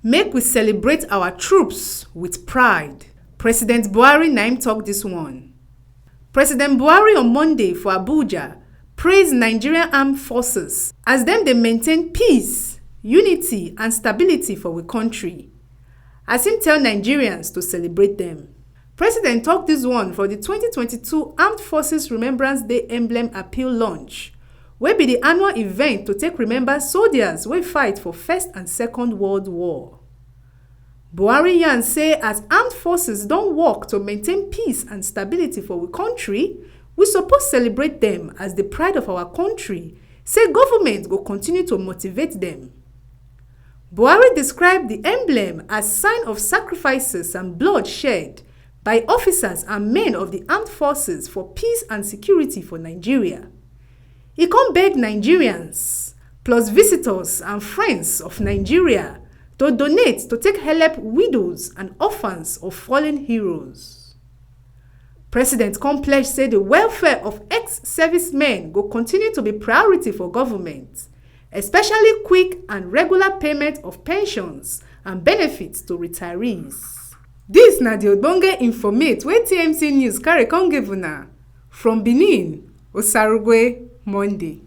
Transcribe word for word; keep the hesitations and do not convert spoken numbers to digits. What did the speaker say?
Make we celebrate our troops with pride. President Buhari na im talk this one. President Buhari on Monday for Abuja praise Nigerian armed forces as dem dey maintain peace, unity and stability for we country. As im tell Nigerians to celebrate dem. President talk this one for the twenty twenty-two Armed Forces Remembrance Day emblem appeal launch, wey be the annual event to take remember soldiers wey fight for First and Second World War. Buhari yarn say as armed forces don work to maintain peace and stability for we country, we suppose celebrate dem as the pride of our country, say government go continue to motivate dem. Buhari describe the emblem as sign of sacrifices and blood shed by officers and men of the armed forces for peace and security for Nigeria. E come beg Nigerians, plus visitors and friends of Nigeria, to donate to take help widows and orphans of fallen heroes. President come pledge say the welfare of ex-servicemen go continue to be priority for government, especially quick and regular payment of pensions and benefits to retirees. Dis na the ogbonge informate wey T M C News carry come give una. From Benin, Osarugwe, Monday.